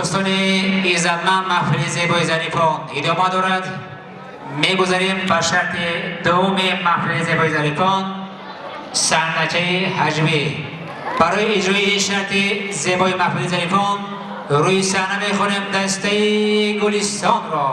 Дӯстони иззатманд, маҳфили зебои зарифон идома дорад. Мегузарем ба шарти дуввуми маҳфили зебои зарифон, саҳначаи ҳаҷвӣ. Барои иҷрои ин шарти зебои маҳфили зарифон рӯи саҳна мехонем дастаи Гулистонро.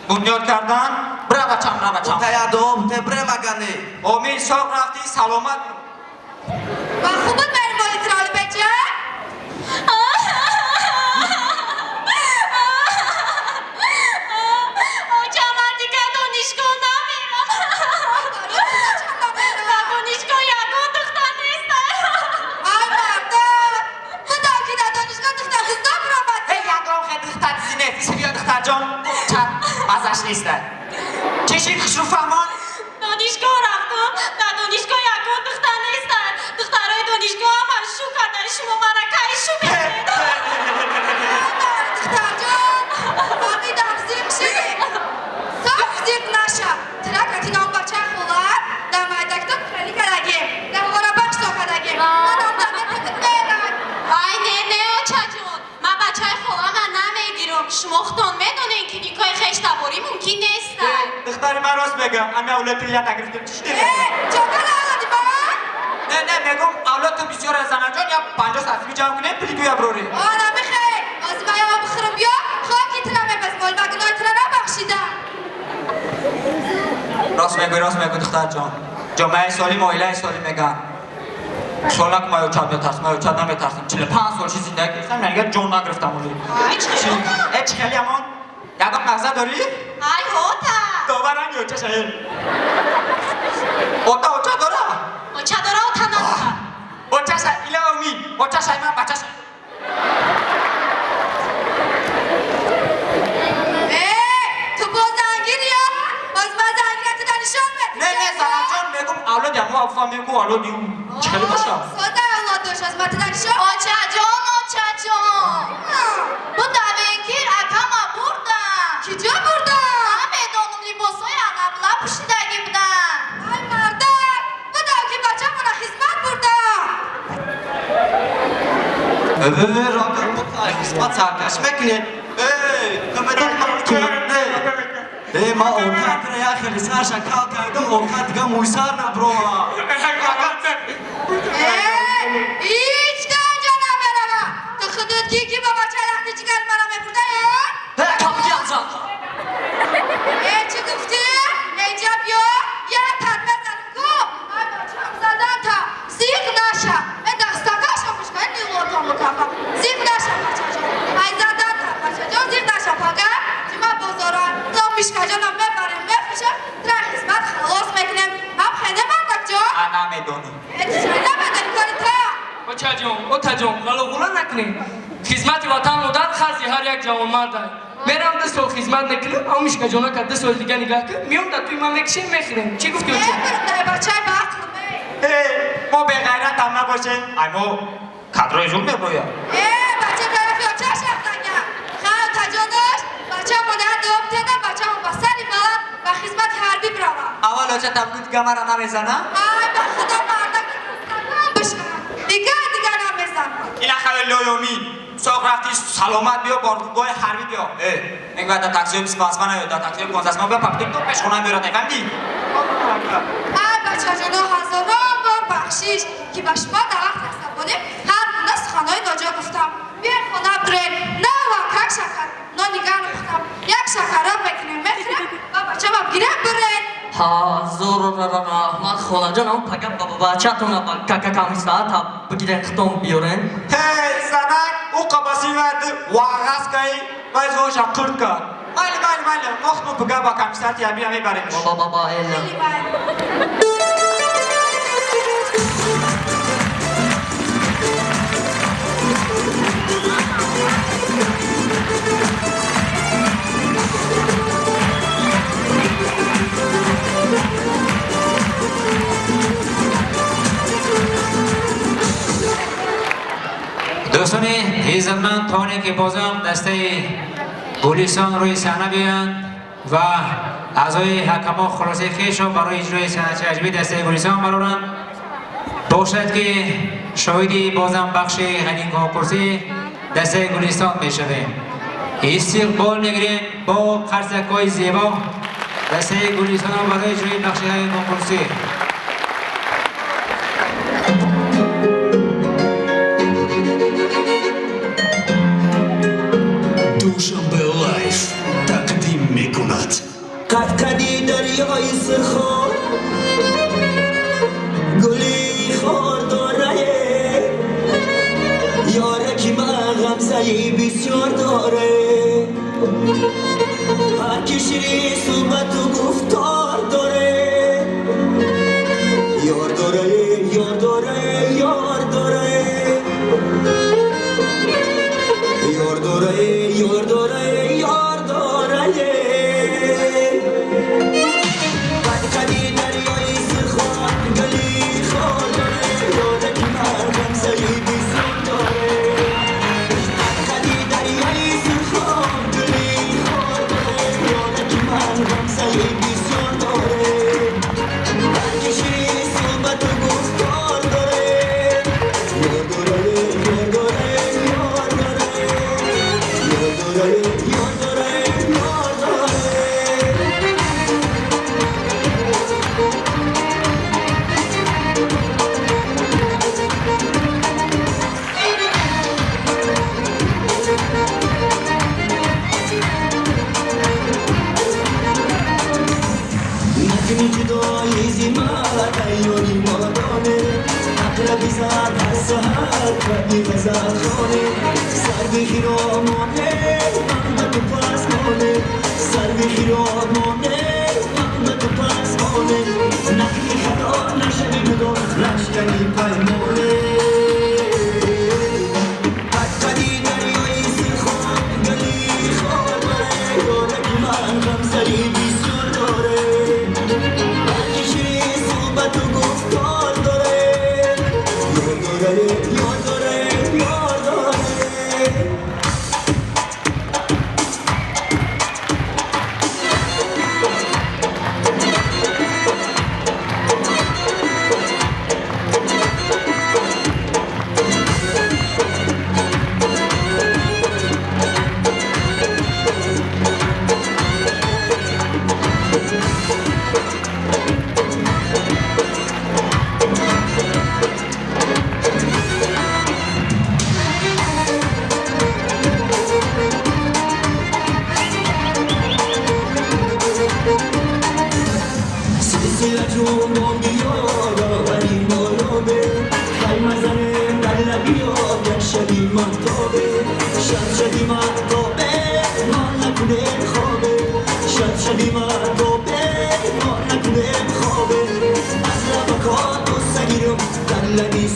Бунёд кардан. Бра бачам, бра бачам. Отая дуо те бре магане. Омин, соғ рафтӣ, саломат. Ва хуб бер моли троли бача. Оча, ман дигар донишгоҳ намерам. Дар донишгоҳ ягон духтар нест. Ай марда, худо ки дар донишгоҳ духтар дузда биромад. Эй, ягон хе духтар дизи нест. Иси биё духтарҷон. Мазаш нест. Чӣ шид хушрӯфаҳмон? Донишгоҳ рафтам, дар донишгоҳ ягон духтар нест. Духтарои донишгоҳ ҳама шу кардан, шумо мара кай шу мекунед? Духтарҷон, фаҳмидам, зиқ шидӣ. Соф зиқ наша. Тиракати ном бача хулар, дар майдактон хелӣ кардагем, гаҳворабахш то кардагем. Ман омдам метакут мерам. Ай, не, не, очаҷон, ман бачаи холама намегирам. Шумо худтон медонед, ки никоҳи хештаборӣ мумкин нест. Духтари ман рост мегӯям, ами авлоди я нагирифтем. Чӣ шидӣ? Чокар авлоди ба? Не, не, мегӯм авлод ту бисёр аз занаҷон, я 50 сантими ҷамъ кунем, пули туя бирорем. Ора михай, ози ман ё бихӯрам биё, хоки тира мебазмол, ва гуноҳи тира набахшидам. Рост мегӯй, рост мегӯй, духтарҷон. Ҷомеаи солим, оилаи солим мегӯянд. Хиёл накун, ман ёчат метарсам, ман ёчат наметарсам. 45 сол ши зиндагӣ кардам, яъне ҷон нагирифтам олӣ. Ай, чӣ хеле? Э, чӣ хеле амон? Ягон мағза дорӣ? Ай, ҳота. Доваранг ёча шаҳр. Ота оча дора? Оча дора, ота надора. Оча ша, ила умид. Оча шай, ман бача шай. Э, ту боз зангирӣ, ё? Боз ман зангирам, ту дар нишон медиҳӣ. Не, не, занаҷон, мегӯм авлоди ҳамо афа, мегӯм авлоди ӯ. Чӣ хеле боша? Сода авлод дошт, аз ман ту дар нишон. Очаҷон, очаҷон. Будавен ки акама бурдан. Ки ҷо бурдан? Намедонам, либосҳои алабла пӯшидагӣ будан. Ай мардак, будав ки бачамона хизмат бурдан. Хизмат саркаш мекунед. Ма окатра я хеле сарша кал кардам, окат дига мӯйсар наброва. Ҳеҷ ҷо намерава. Ту худат ки ки ба бача рахти ҷигар мара мебурда, э? Кабуки амзан. Э, чӣ гуфтӣ? Инҷа биё, я татма занам ку. Ай бачам задан та. Зиқ наша. Э дастакаша бушка, нилотон букафа. Зиқ наша бачаҷон. Ай задан та бачаҷон, зиқ наша пага. Ҷима бозора. То мишкаҷонам мебарем, мефурӯшем, тра хизмат халос мекунем. Ҳам хене мардакҷон? Ман намедонам. Э, чӣ намедонӣ кори та? Очаҷон, отаҷон, ғалоғула накунед. Хизмати ватан модар харзи ҳар як ҷавонмард ай. Мерам 2 сол хизмат мекунам, ав мишкаҷона ка 2 сол дига нигаҳ кун, миём дар туи ман мекишем, мехӯрем. Чӣ гуфтӣ, оча? Э, бачаи ба ақлм, эй. Э, мо беғайратам набошем. Ай мо кадрои зуд мебояд. Э, бача тарафи очаш рафтага. Хай, отаҷонош, бачамо на дом теда, бачамо ба сари баланд ба хизмати ҳарбӣ бирава. Аввал оча табгу дига мара намезана? Ай, ба худо мардак бишканам. Дига дига намезанам. Ина хеле лоёмин. Соқ рафти саломат биё, боргоҳи ҳарбӣ биё. Э, мегӯяд дар таксиҳои 25 ман наё, дар таксиҳои 15 ман биё, папитем то пешхона меёрад, мефаҳмидӣ? Ай, бачаҷоно, ҳазорон бор бахшиш, ки ба шумо дар вақт асабонӣ ҳар гуна суханҳои ноҷо гуфтам. Биёед хона бирем, на вакак шакар, нони гарм пухтам, як шакароб мекунем, мехӯрем ва бачамам гирем бирем. Ҳазор раҳмат, холаҷон, ам пага ба бачатона ба какакамисаата бигирен хитом биёрен. Ҳей, занак, ӯ қабаси вард вағаз каи, вай зоша қурт кард. Майли, майли, майли, мо худмо пага ба комиссарти ҳарбия мебарем. Ба, ба, ба, элла. Хеле майли. Дӯстони ҳизманд, то оне ки бозам дастаи гулистон рӯи саҳна биёянд ва аъзои ҳакамо хулосаи хешро барои иҷрои санъати ҳаҷвии дастаи гулистон бароранд, бошад ки шоҳиди бозам бахши ғании дастаи гулистон мешавем. Истиқбол мегирем бо қарсакҳои зебо дастаи гулистонро барои иҷрои бахши ғании конкурсӣ. Душанбе Лайф тақдим мекунад. Қадқади дарёи сирхор гули хор дорае, ёраки ман ғамзаи бисёр доре, ҳар ки шири суҳбату гуфтор доре, ёр дорае, ёр дорае, ёр дорае, ёр дорае, ёр дорае, ёр дорае. Қадқади дарёи сирхор гули хор дорае, ёраки ман ғамзаи бисёр доре, қадқади дарёи сирхор гули хор дорае, ёраки ман ғамзаи бисёр доре, ҳар ки шири суҳбату гуфтор доре, ёр дорае, ёр дорае, ёр дорае, ёр дорае, ёр дорае, ёр дорае. Накни ҷудои зи ман, айёни модоне, ақраби зад ҳар саҳар баъди ғазалхоне, сарви хиромоне, ман ба ту пасмоне, сарви хиромоне, ман ба ту пасмоне, накни хато нашави ҷудо, нашкани паймоне. Қадқади дарёи сирхор гули хор доре, ёраки ман ғамзаи бисёр доре, ҳар ки шири суҳбату гуфтор доре, ёр дорае, ёр дорае, ёр дорае.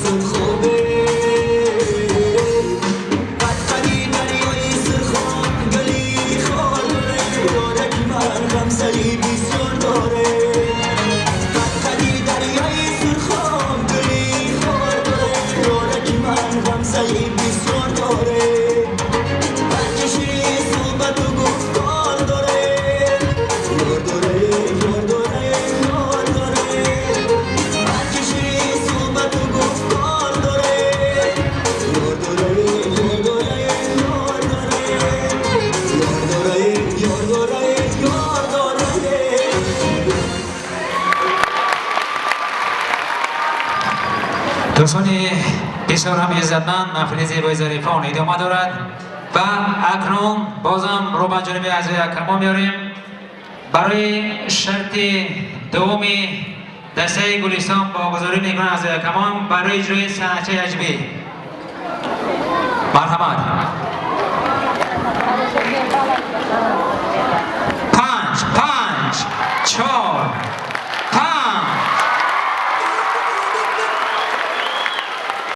сурхобе. Қадқади дарёи Сурхоб гули хор доре, ёраки ман ғамзаи бисёр доре. Қадқади дарёи Сурхоб гули хор доре, ёраки ман ғамзаи бисёр доре. Баркаши суҳбату гуфтор доре, ёр доре, ёр доре, ёр доре. Баркаши суҳбату гуфтор доре, ёр доре, ёр доре, ёр доре, ёр доре, ёр дори, ёр дори. Дӯстони бисёр ҳам иззатманд, маҳфили зебои Зарифон идома дорад ва акнун бозам рӯ ба ҷониби аъзои ҳакамон меорем барои шарти дуввуми дастаи Гулистон богузорӣ мекунанд аъзои ҳакамон барои иҷрои санъатчаи ҳаҷвӣ. Марҳамат.